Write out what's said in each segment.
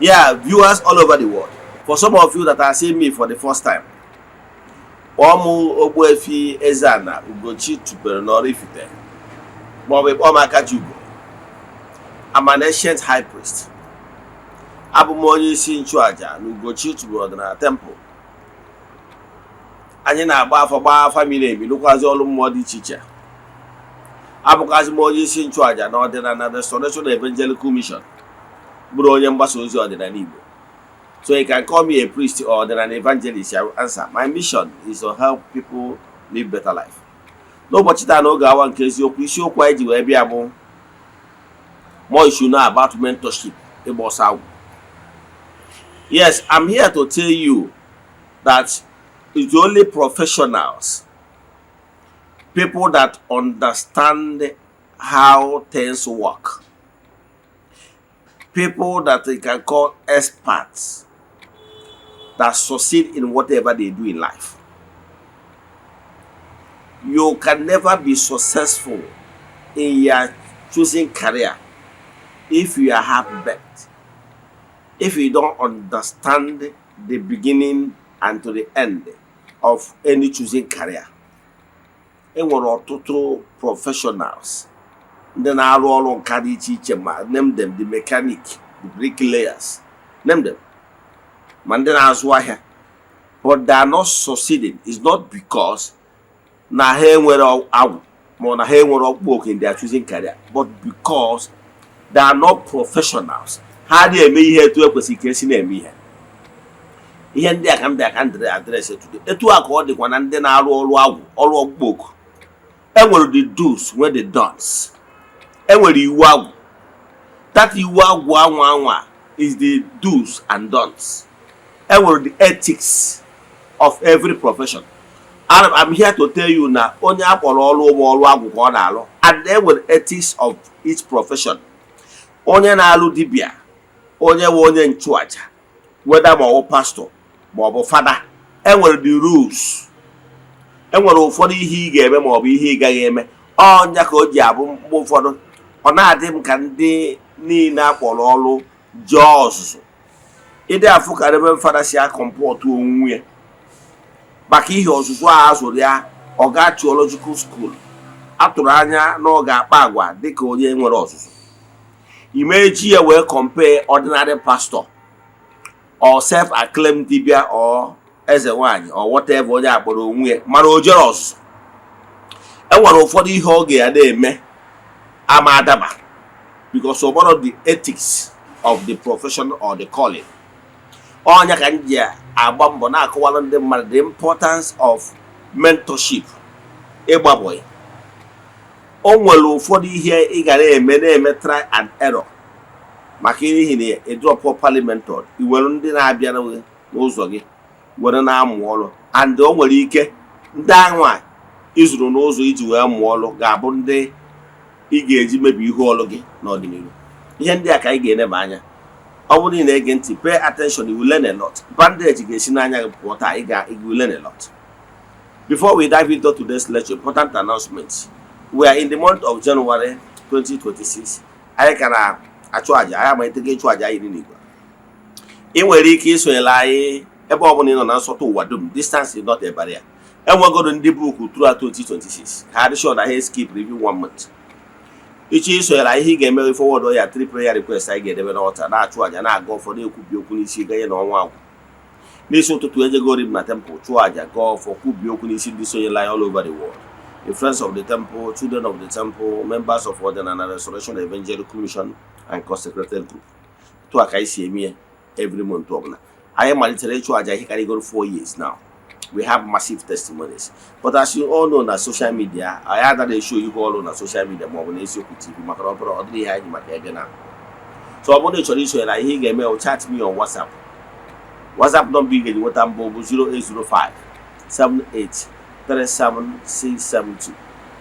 Yeah, viewers all over the world, for some of you that are seeing me for the first time, kpọọ m Ogbuefi Eze-Ana Ugochi tubelu n'Oraifite, maọbụ kpọọ m Akajiugo. I'm an ancient high priest. Abụ m onye isi nchụaja na Ugochi tubelu ọdịnala temple. Anyị na-agba afọ, gbaa afa miri emi, lụkwazi ọrụ mmụọ dị iche iche. Abụkwazị m onye isi nchụaja na Ọdịnala Restoration Evangelical Mission, bụrụ onye mgbasa ozi ọdịnala Igbo. So you can call me a priest or ọdịnala evangelist, I will answer. My mission is to help people live better life. N'ụbọchị taa, n'oge awa nke eziokwu, isiokwu anyị ji wee bịa bụ "More you should know about mentorship", ịgba ọsọ agwụ. Yes, I'm here to tell you that it's only professionals, people that understand how things work, people that you can call experts, that succeed in whatever they do in life. You can never be successful in your choosing career if you are half-baked, if you don't understand the beginning and to the end of any choosing career. E nwere ọtụtụ professionals, ndị na-arụ ọrụ nka dị iche iche, ma name them, the mechanic, the bricklayers, name them, ma ndị na-azụ ahịa, but they are not succeeding. Is not because na ha enwere agwụ ma ọ na ha enwere ọkpụkpọ oku in their choosing career, but because they are not professionals. Ha adịghị eme ihe etu ekwesịrị ka esi na-eme ihe. Ihe ndị a ka m bịa ka m dere address today. Etu a ka ọ dịkwa na ndị na-arụ ọrụ agwụ, ọrụ ọkpụkpọ oku. Enwere the do's, nwee the don'ts. Enwere iwu agwụ. That iwu agwụ anwa anwa is the do's and don'ts. Enwere the ethics of every profession. I'm here to tell you na onye akpọrọ ọrụ ụmụ ọrụ agwụ ka ọ na-alụ, and enwere ethics of each profession. Onye na-alụ dibịa, onye nwe onye nchụaja, whether ma ọ bụ pastor ma ọ bụ fada, enwere the rules. Enwere ụfọdụ ihe ị ga-eme ma ọ bụ ihe ị gaghị eme. Ọnya ka o ji abụ mgbe ụfọdụ ọ na-adị m ka ndị niile akpọrọ ọrụ jụọ ọzụzụ ịdị afụ ka Reverend Fada si a-comport onwe ya, maka ihe ọzụzụ a azụrụ ya. Ọ gaa theological school, atụrụ anya na ọ ga-akpa agwa dịka onye nwere ọzụzụ. Imeji ya wee compare ordinary pastor or self-acclaimed dibia or eze nwanyị or whatever onye akpọrọ onwe ya, mana o jere ọzụzụ, enwere ụfọdụ ihe ọ ga na-eme ama adaba, because ọ bụrụ the ethics of the profession or the calling. Ọnya ka m ji agba mbọ na-akọwara ndị mmadụ the importance of mentorship, ịgba bọyị. O nwere ụfọdụ ihe ị ga na-eme, na-eme try and error, maka n'ihi na ị drop properly mentored. I were ndị na-abịa n'ụzọ gị were na-amụ ọrụ, and o nwere ike ndị anwa ịzụrụ n'ụzọ iji wee mụọ ọrụ ga-abụ ndị ị ga-eji mebi ihe ọrụ gị n'ọdịnihu. Ihe ndị a ka anyị ga-eneba anya. Ọ bụrụ na ị na-ege ntị, pay attention, you will learn a lot. Bandage ga-esi n'anya gị pụọ taa. Ị ga, you will learn a lot. Before we dive into today's lecture, important announcement: we are in the month of January 2026. Anyị ka na-achụ àjà, anyị amalitego ịchụ àjà anyị n'igwe. Ị nwere ike isonyere anyị ebe ọ bụla ị nọ na nsọtụ ụwa dum. Distance is not a barrier. Enwegoro ndị book throughout 2026 ka ha dị sure na ha skip review one month. Ịchọ isonyere anyị, ihe ị ga-eme, forward ya three prayer request. Anyị ga-edebe n'ọta, na-achụ àjà, na-aga ụfọdụ, ekwubi okwu n'isi ganye na ọnwa agwụ. N'isi ụtụtụ, ejegori m na temple, chụọ àjà, gaa ọfọ, kwubie okwu n'isi ndị sonyere anyị all over the world, the friends of the temple, children of the temple, members of Ọdịnala Restoration Evangelical Mission and consecrated group. Tụ a ka anyị si eme ya every month ọbụla. Anyị malitere ịchụ àjà ihe karịgoro 4 years now. We have massive testimonies, but as you all know, na social media anyị agaghị e-show ihu ọrụ na social media maọbụ na Eziokwu TV, maka na ọ bụrụ ọ dịrị ihe anyị ji maka ebe na. So ọ bụrụ na ị chọrọ isonye na ihe ị ga-eme bụ chat me on WhatsApp. WhatsApp nọmba ị ga-eji nweta mbụ bụ 0805 78 37672.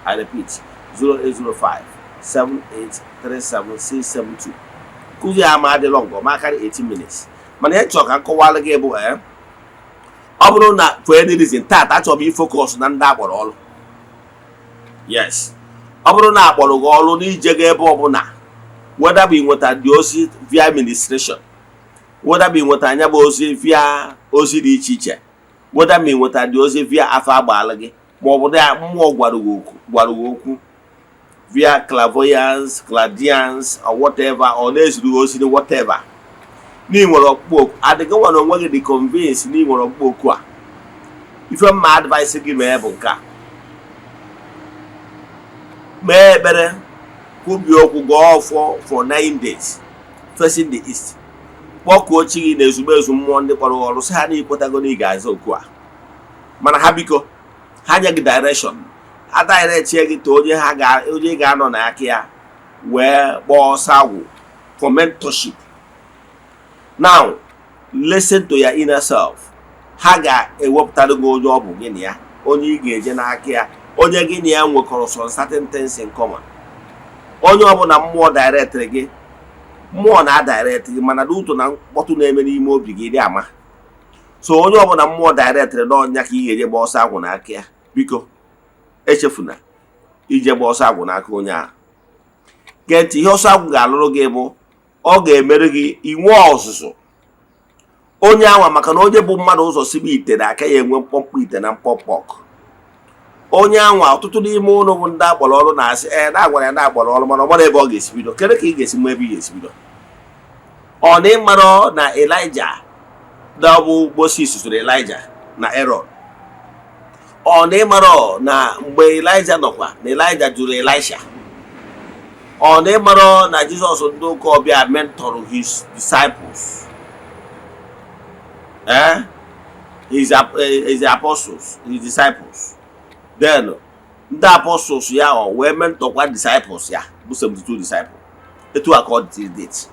I repeat, 0805 78 37672. Nkụzi a ma adịlọ ngọ ma karị 18 minutes, mana ihe chọrọ ka m kọwara gị bụ ọ bụrụ na for any reason taata achọrọ m i-focus na ndị akpọrọ ọrụ. Yes, ọ bụrụ na akpọrọ gị ọrụ n'ije gị ebe ọbụla, whether bụ ị nweta dị ozi via administration, Whether ma ị nweta anya bụ ozi via ozi dị iche iche, whether ma ị nweta dị ozi via afa agbaala gị, ma ọ bụ na mmụọ gwara gị okwu via clairvoyance, clairaudience or whatever, ọ na-eziri gị ozi, whatever, na ị nwere ọkpụkpọ oku, adịghị nwa na onwe gị dị convince na ị nwere ọkpụkpọ oku a. Ife mma advice gị mee bụ nke a: mee ekpere, kwubie okwu, gọọ ọfọ for 9 days facing the east, kpọkuo chi gị na ezumezu mmụọ ndị kpọrọ ọrụ, sị ha na ikwetago na ị ga-aza oku a, mana ha biko ha nye gị direction, ha direct gị to onye ha ga onye ga-anọ n'aka ya wee kpọọ ọsọ agwụ for mentorship. Now listen to your inner self. Ha ga-ewepụtara gị onye ọ bụ gị na ya, onye ị ga-eje n'aka ya, onye gị na ya nwekọrọ some certain things in common. Onye ọbụla mmụọ directịrị gị, mmụọ na-adirect gị, mana n'ụtụ na mkpọtụ na-eme n'ime obi gị dị ama. So onye ọbụla mmụọ directịrị n'ọnya ka ị ga-eje gba ọsọ agwụ n'aka ya. Biko echefuna ije gba ọsọ agwụ n'aka onye ahụ. Gee ntị, ihe ọsọ agwụ ga-alụrụ gị bụ ọ ga-emere gị inwe ọzụzụ onye anwa, maka na onye bụ mmadụ ụzọ sibe ite na aka ya enwe mkpọmkpọ ite na mkpọmkpọ ọkụ. Onye anwa, ọtụtụ n'ime ụlọ bụ ndị akpọrọ ọrụ na-asị ee na agwara ya na akpọrọ ọrụ, mana ọ mara ebe ọ ga-esi bido. Kedu ka ị ga-esi mma ebe ị ga-esi bido? Ọ na ịmara na Elijah na ọ bụ Moses soro Elijah na Aaron? Ọ na ịmara na mgbe Elijah nọkwa na Elijah jụrụ Elisha? Ọ na ịmara na Jizọs ndị ụka ọbịa mentorụ his disciples, his apostles, his disciples? Then ndị apostles ya ọ wee mentorkwa disciples ya bụ 72 disciples. Etu a ka ọ dị date.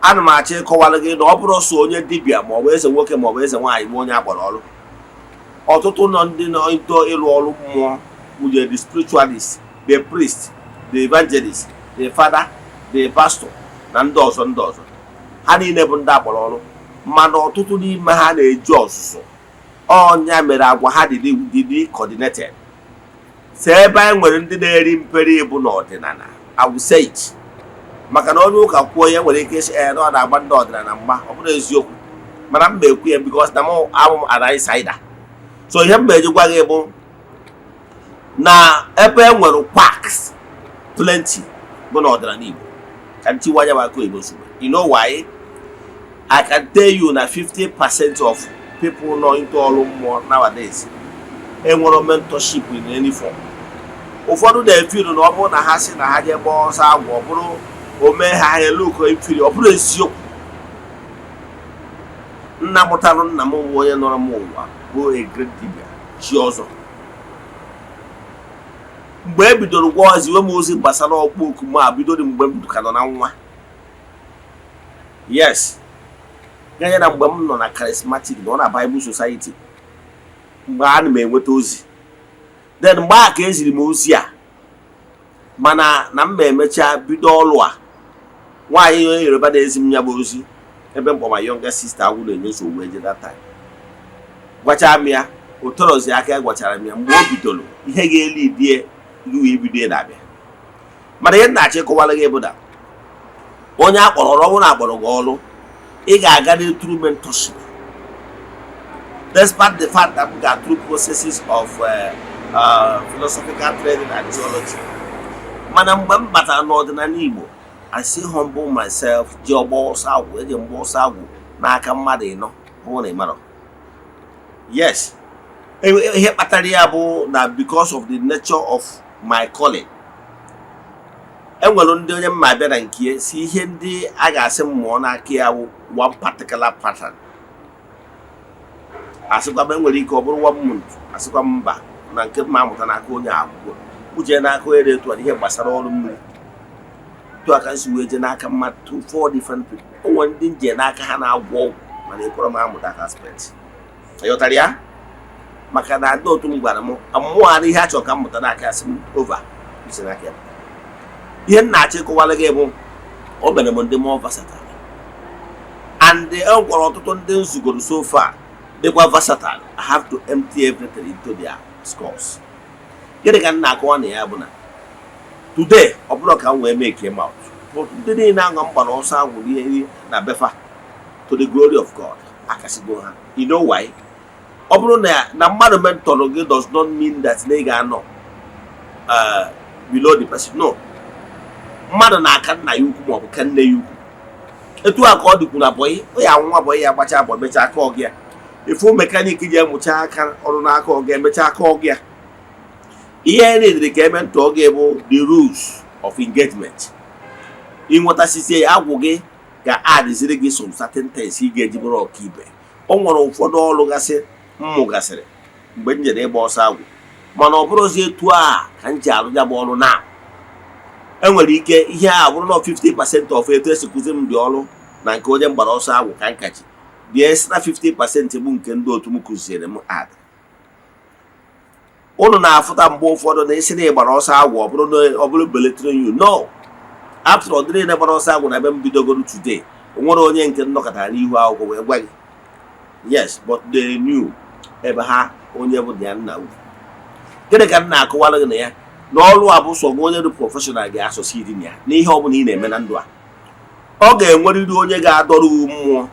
Ana m achọ ịkọwara gị na ọ bụrụ sọ onye dibịa maọbụ eze nwoke maọbụ eze nwaanyị bụ onye akpọrọ ọrụ. Ọtụtụ nọ ndị nọ into ịrụ ọrụ mmụọ wụnyere the spiritualist, the priest, the evangelist, the father, the pastor na ndị ọzọ ndị ọzọ. Ha niile bụ ndị akpọrọ ọrụ, mana ọtụtụ n'ime ha na-eji ọzụzụ. Ọnya mere agwa ha dị dị coordinated. Si ebe anyị nwere ndị na-eri mperi bụ n'ọdịnala, I will say it, maka na onye ụka kwuo ya nwere ike ịsị ee na ọ na-agba ndị ọdịnala mgba. Ọ bụrụ eziokwu, mana m ekwu ya because na m abụ m an insider. So ihe m na-eji gwa gị bụ na ebe e nwere quacks plenty bụ n'ọdịnala Igbo. Ka ntiwa anya m aka oyibo ozugbo. You know why? I can tell you na 50% of people nọ into ọrụ mmụọ nowadays enwero mentorship in any form. Ụfọdụ na-efeelu na ọ bụrụ na ha si na ha jee gbaa ọsọ agwụ, ọ bụrụ o mee ha, ha eluko ifiri. Ọ bụrụ eziokwu, nna mụtalụ nna m bụ onye nọrọ m ụwa bụ a great dibia chi ọzọ. Mgbe e bidoro gwa ziwe m ozi gbasara ọkpụ oku m a bidoro mgbe m ka nọ na nwa, yes, ganye na mgbe m nọ na charismatic, nọ na Bible Society, mgbe ana m enweta ozi. Then mgbe a ka eziri m ozi a, mana na m ma emecha bido ọrụ a. Nwaanyị onye Yoruba na-ezi m ya bụ ozi ebe mkpọ my younger sister agwụ na-enye nsogbu eje that time. Gwacha m ya, o torozi aka ya gwachara m ya mgbe o bidoro ihe ga-eli die gị wee bido ya na-abịa. Mana ihe m na-achọ ịkọwara gị bụ na onye akpọrọ ọrụ, ọ bụrụ na akpọrọ gị ọrụ, ị ga-aga through mentorship, despite the fact that we got through processes of philosophical training and theology. Mana mgbe m batara n'ọdịnala Igbo, I still humble myself ji ọgbọ ọsọ agwụ. Eji mgbe ọsọ agwụ n'aka mmadụ ịnọ bụrụ na ị marọ. Yes, ihe kpatara ya bụ na because of the nature of my calling, enwere ndị onye mma abịa na nke si ihe ndị a ga-asị m mụọ n'aka ya bụ one particular pattern. Asịkwa m enwere ike ọ bụrụ one month, asịkwa m mba, na nke mma amụta n'aka onye akwụkwọ uche n'aka onye na-etu a ihe gbasara ọrụ mmiri. Etu aka nsi wee jee n'aka mmadụ two, four different people. O nwere ndị nje n'aka ha na-agwọ ọgwụ, mana ekwere m amụ that aspect. Ịghọtara ya? Maka na ndị otu m gwara m mmụọ ha ihe a chọrọ ka m mụta n'aka, asị m over isi n'aka ya. Ihe m na-achọ ịkọwara gị bụ o mere m ndị more versatile, and e gwara ọtụtụ ndị nzugoro so far dịkwa versatile. I have to empty everything into their skulls. Gịnị ka m na-akọwa na ya bụ na today, ọ bụrụ ka m wee make him out, but ndị niile aṅụ m gbara ọsọ agwụ ihe na befa To the glory of God, akasigo ha. You know why? Ọ bụrụ na mmadụ mentor gị does not mean that na ị ga-anọ below the person. No, mmadụ na-aka nna ya ukwu maọbụ ka nne ya ukwu. Etu a ka ọ dịkwu na boy. Ọ ya nwa boy ya gbacha boy, mechaa aka ọgụ ya. Ifu mechanic ji emụcha aka ọrụ n'aka ọgụ, emecha aka ọgụ ya. Ihe niile ka eme ntọ gị bụ the rules of engagement. Ịnwetasịsie ya, agwụ gị ga-adịziri gị some certain things ị ga-eji bụrụ ọkaibe. O nwere ụfọdụ ọrụ gasị m mụgasịrị mgbe m jere ịgba ọsọ agwụ, mana ọ bụrụzi etu a ka m ji arụ ya bụ ọrụ. Na enwere ike ihe a bụrụ na 50% of etu esi kụzi m dị ọrụ na nke onye mgbara ọsọ agwụ ka nkachi dị, extra 50% bụ nke ndị otu m kụziere m. Ad unu na-afụta mgbe ụfọdụ na isi na ịgbara ọsọ agwụ, ọ bụrụ na ọ bụrụ belittling you. No, after all, ndị niile gbara ọsọ agwụ na ebe m bidogoro today, o nwere onye nke nnọkọtara n'ihu akwụkwọ wee gwa gị yes, but they knew ebe ha onye bụ ya nna ugwu. Gịnị ka m na-akọwara gị na ya na ọrụ a bụ sọ gị onye dị professional ga-asọsidi na ya n'ihe ọ bụla ị na-eme na ndụ a? Ọ ga-enwerịrị onye ga-adọrọ gị mmụọ.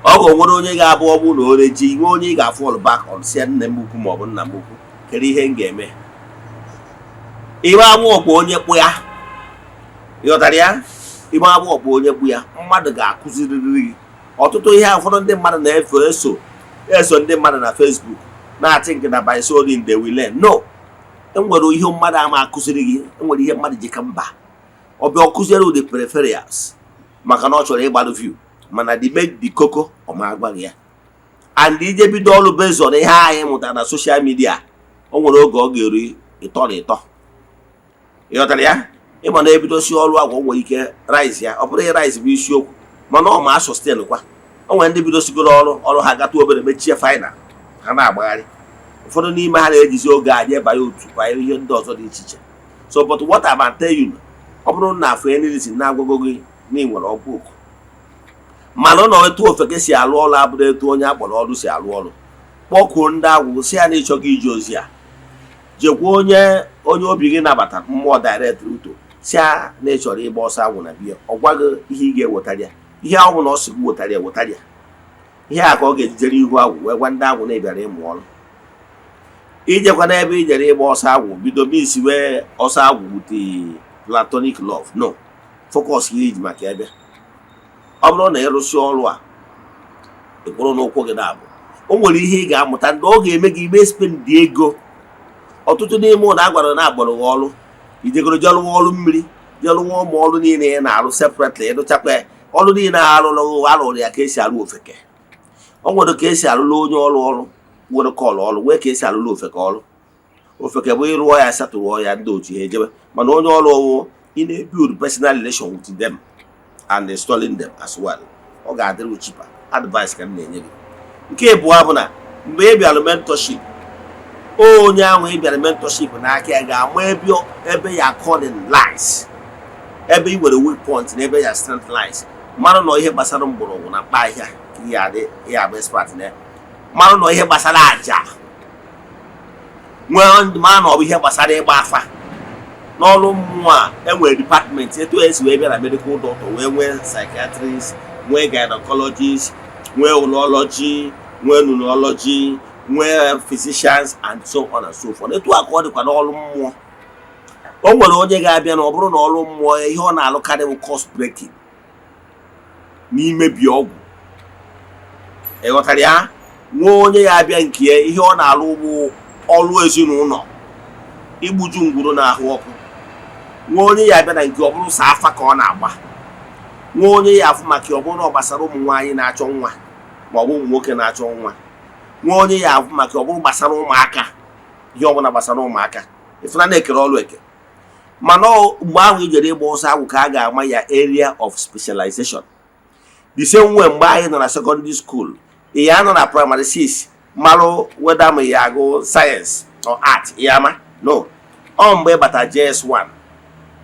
Ọ ga-enwere onye ga-abụ ọ bụrụ na o reji nwe onye ị ga-fall back on, si nne m ukwu maọbụ nna m ukwu, kedu ihe m ga-eme? Ime agbụ ọkpọ onye kpụ ya, ịghọtara ya? Ime agbụ ọkpọ onye kpụ ya, mmadụ ga-akụziriri gị ọtụtụ ihe. Ụfọdụ ndị mmadụ na-efe eso eso ndị mmadụ na Facebook na-achị nke na by so doing they will learn. No, enwere ihe mmadụ ama akụziri gị. Enwere ihe mmadụ ji ka mba ọbịa ọ kụziere ụdị peripherals maka na ọ chọrọ ịgbalụ view, mana the make the koko ọma agwaghị ya. And ije bido ọrụ based on ihe anyị mụtara na social media, o nwere oge ọ ga-eru ịtọ na ịtọ. Ịghọtara ya? Ịma na ebidosi ọrụ agwa, o nwere ike rise ya. Ọ bụrụ rise bụ isiokwu, mana ọ ma sustain kwa. O nwere ndị bidosigoro ọrụ, ọrụ ha gata obere, mechie final, ha na-agbagharị. Ụfọdụ n'ime ha na-ejizi oge anyị banye otu, banye ihe ndị ọzọ dị iche iche. So, but what I tell you, ọ bụrụ na afọ any reason na-agwago gị na ị nwere ọkụ oku, mana na etu ofeke si alụ ọrụ abụrụ etu onye akpọrọ ọrụ si alụ ọrụ, kpọkuo ndị agwụ, si ya na ịchọghị ije ozi a. Jekwa onye obi gị nabatara mmụọ direct uto, si ya na ị chọrọ ịgba ọsọ agwụ na biya. Ọ gwa gị ihe ị ga-ewetara ya. Ihe ahụ na ọ sị gị wetara ya, wetara ya ihe a ka ọ ga-ejijere ihu agwụ wee gwa ndị agwụ na ị bịara ịmụ ọrụ. Ijekwa n'ebe ị jere ịgba ọsọ agwụ, bido misi wee ọsọ agwụ with platonic love. No focus ihe iji maka ebe ọ bụrụ na ịrụsị ọrụ a, ị kwụrụ n'ụkwụ gị na-abụ. O nwere ihe ị ga-amụta ndị ọ ga-eme gị ime spend ego. Ọtụtụ n'ime ụlọ a gwara na agbara gị ọrụ, ijegoro jee rụwa ọrụ mmiri, jee rụwa ụmụ ọrụ niile ị na-arụ separately. Ịrụchakwa ya, ọrụ niile a arụrụ, arụrụ ya ka esi arụ ofeke. O nwere ka esi arụrụ onye ọrụ ọrụ nwere kọlụ ọrụ, nwee ka esi arụrụ ofeke ọrụ. Ofeke bụ ịrụọ ya, satụrụọ ya, ndị otu ha ejebe. Mana onye ọrụ ọwụ ị na-ebuild personal relation with them and installing them as well. Ọ ga-adịrị cheaper. Advice ka m na-enye gị. Nke ịbụọ bụ na mgbe ị bịara mentorship, onye ahụ ị bịara mentorship n'aka ya ga-ama ebe ya calling lies, ebe ị nwere weak point na ebe ya strength lies. Mara nọ ihe gbasara mgbọrọgwụ na mkpa ahịhịa ka ihe adị ihe abụ expert na ya. Mara nọ ihe gbasara aja nwee, mara na ọ bụ ihe gbasara ịgba afa. N'ọrụ mmụọ a, enwere department. Etu esi wee bịa na medical doctor, wee nwee psychiatrist, nwee gynecologist, nwee urology, nwee neurology, nwee physicians and so on and so forth, etu a ka ọ dịkwa n'ọrụ mmụọ. O nwere onye ga-abịa na ọ bụrụ na ọrụ mmụọ ya, ihe ọ na-alụkarị bụ curse breaking n'imebi ọgwụ. Ị ghọtara ya? Nwee onye ya abịa nke ya, ihe ọ na-alụ bụ ọrụ ezinụlọ, igbuju ngwuru na-ahụ ọkụ. Nwee onye ya abịa na nke ọ bụrụ sa afa ka ọ na-agba. Nwee onye ya afụ maka ọ bụrụ na ọ gbasara ụmụ nwaanyị na-achọ nwa ma ọ bụ ụmụ nwoke na-achọ nwa. Nwee onye ya afụ maka ọ bụrụ gbasara ụmụaka, ihe ọbụla gbasara ụmụaka. Ịfụna na-ekere ọrụ eke, mana mgbe ahụ i jere ịgba ọsọ agwụ ka a ga-ama ya area of specialization. The same way, mgbe anyị nọ na secondary school, ị ya nọ na primary 6, marụ whether ma ya agụ science or art, ya ama no. Ọ mgbe ị bata JS1,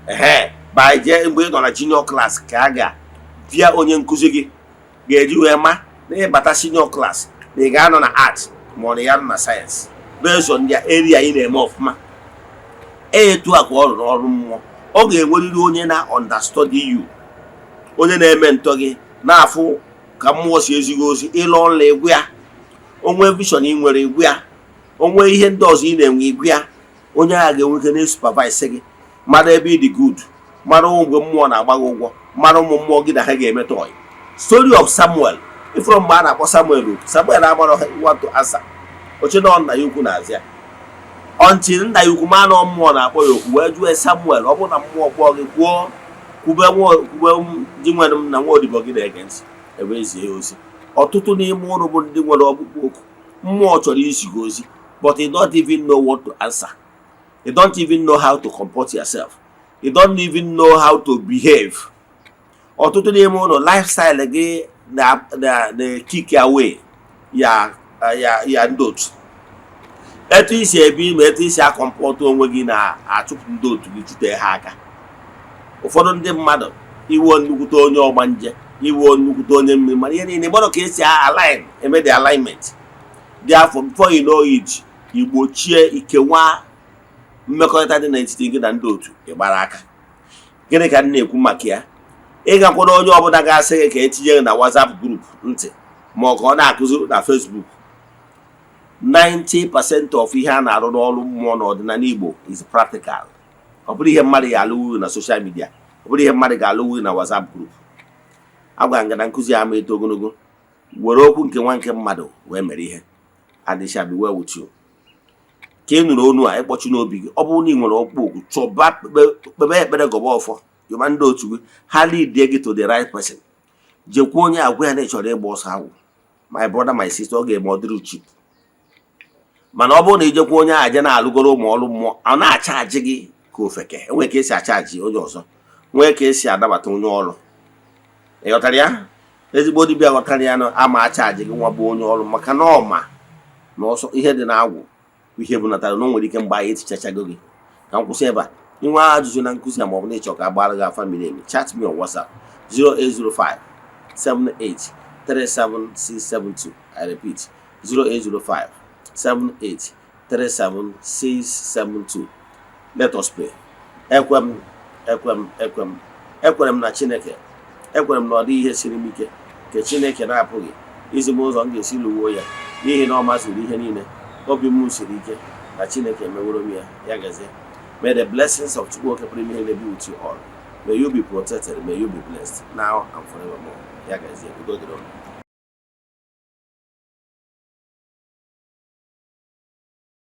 ehe, by je mgbe ị nọ na junior class ka a ga-bịa, onye nkụzi gị ga-eji wee ma na ịbata senior class na ị ga-anọ na art ma ọ na ya nọ na science based on their area ị na-eme ọfụma. Etu a ka ọ rụrụ ọrụ mmụọ. Ọ ga-enwerịrị onye na understudy you, onye na-eme ntọ gị, na-afụ Ka mmụọ si ezighị ozi, ịlọ ụlọ egwu ya, onwe vision ị nwere, egwu ya, onwe ihe ndị ọzọ ị na-enwe, igwu ya. Onye agha ga-enwe ike na-esupervise gị, mara ebe ị dị good, mara mgbe mmụọ na-agba gị ụgwọ, mara ụmụ mmụọ gị na ha ga-emetọ ọyị. Story of Samuel, ifụrụ mgbe a na-akpọ Samuel oku, Samuel amara what to answer. Oche na nna ya ukwu na-azị ya until nna ya ukwu ma na mmụọ na-akpọ ya okwu, wee jụọ Samuel, ọ bụrụ na mmụọ kpọọ gị, kwuo, kwube, kwube di nwere m na nwa odibo gị na-ege ntị. Ebe ezie ya ozi. Ọtụtụ n'ime ụnụ bụ ndị nwere ọkpụkpọ oku, mmụọ chọrọ izi gị ozi, but you don't even know what to answer. You don't even know how to comport yourself. You don't even know how to behave. Ọtụtụ n'ime ụlọ, lifestyle gị na na na kick away ya ya ya ndị otu. Etu isi ebi ma etu isi acomport onwe gị na-achụpụ ndị otu gị, chute ha aka. Ụfọdụ ndị mmadụ, iwuo nnukwute onye ọgbanje, iwuo nnukwute onye mmiri, mana ihe niile gbọdọ ka esi align, eme the alignment. Therefore, before you know it, igbochie ikewa mmekọrịta dị n'etiti gị na ndị otu ịgbara aka. Gịnị ka m na-ekwu maka ya? Ịgakwara onye ọbụla ga-asị gị ka etinye gị na WhatsApp group ntị, ma ọ ka ọ na-akụzi na Facebook. 90% of ihe a na-arụ n'ọrụ mmụọ n'ọdịnala Igbo is practical. Ọ bụrụ ihe mmadụ ga-alụwu na social media, ọ bụrụ ihe mmadụ ga-alụwu na WhatsApp group. Agwara m gị na nkụzi ama eto ogologo. Were okwu nke nwa nke mmadụ wee mere ihe, and it shall be well with you. Ka ị nụrụ onu a, ịkpọchi n'obi gị, ọ bụrụ na ị nwere ọkpụ oku, chọba, kpebe ekpere, gọba ọfọ, yọba ndị otu gị, ha lead gị to the right person. Jekwuo onye, agwa ya na ị chọrọ ịgba ọsọ agwụ. My brother, my sister, ọ ga-eme ọ dịrị cheap. Mana ọ bụrụ na ijekwa onye ahụ je na-alụgoro ụmụ ọrụ mmụọ, ọ na-acharge gị ka ofeke. Enwee ka esi acharge onye ọzọ, nwee ka esi anabata onye ọrụ. Ị ghọtara ya? Ezigbo dibịa ghọtara ya na ama acharge gị nwa bụ onye ọrụ, maka na ọma na ọsọ ihe dị na-agwụ ihe bụ natara na o nwere ike mgbe anyị etichachago gị. Ka m kwụsị ebe a. Inwe ajụjụ na nkụzi a, maọbụ na ịchọ ka a gbara gị afa miri emi, chat me on WhatsApp 0805 78 37672. I repeat, 0805 78 37672. Let us pray. Ekwe m, ekwe m, ekwe m, ekwere m na Chineke. Ekwere m na ọ dịghị ihe siri m ike nke Chineke na-apụghị izi m ụzọ m ga-esi lụwuo ya, n'ihi na ọ mazuru ihe niile. Obi m siri ike na Chineke emeworo m ya. Ya gazie. May the blessings of Chukwu Oke pụrụ ime ihe be with you all. May you be protected. May you be blessed now and forevermore. Ya gazie. Udo dịrị unu.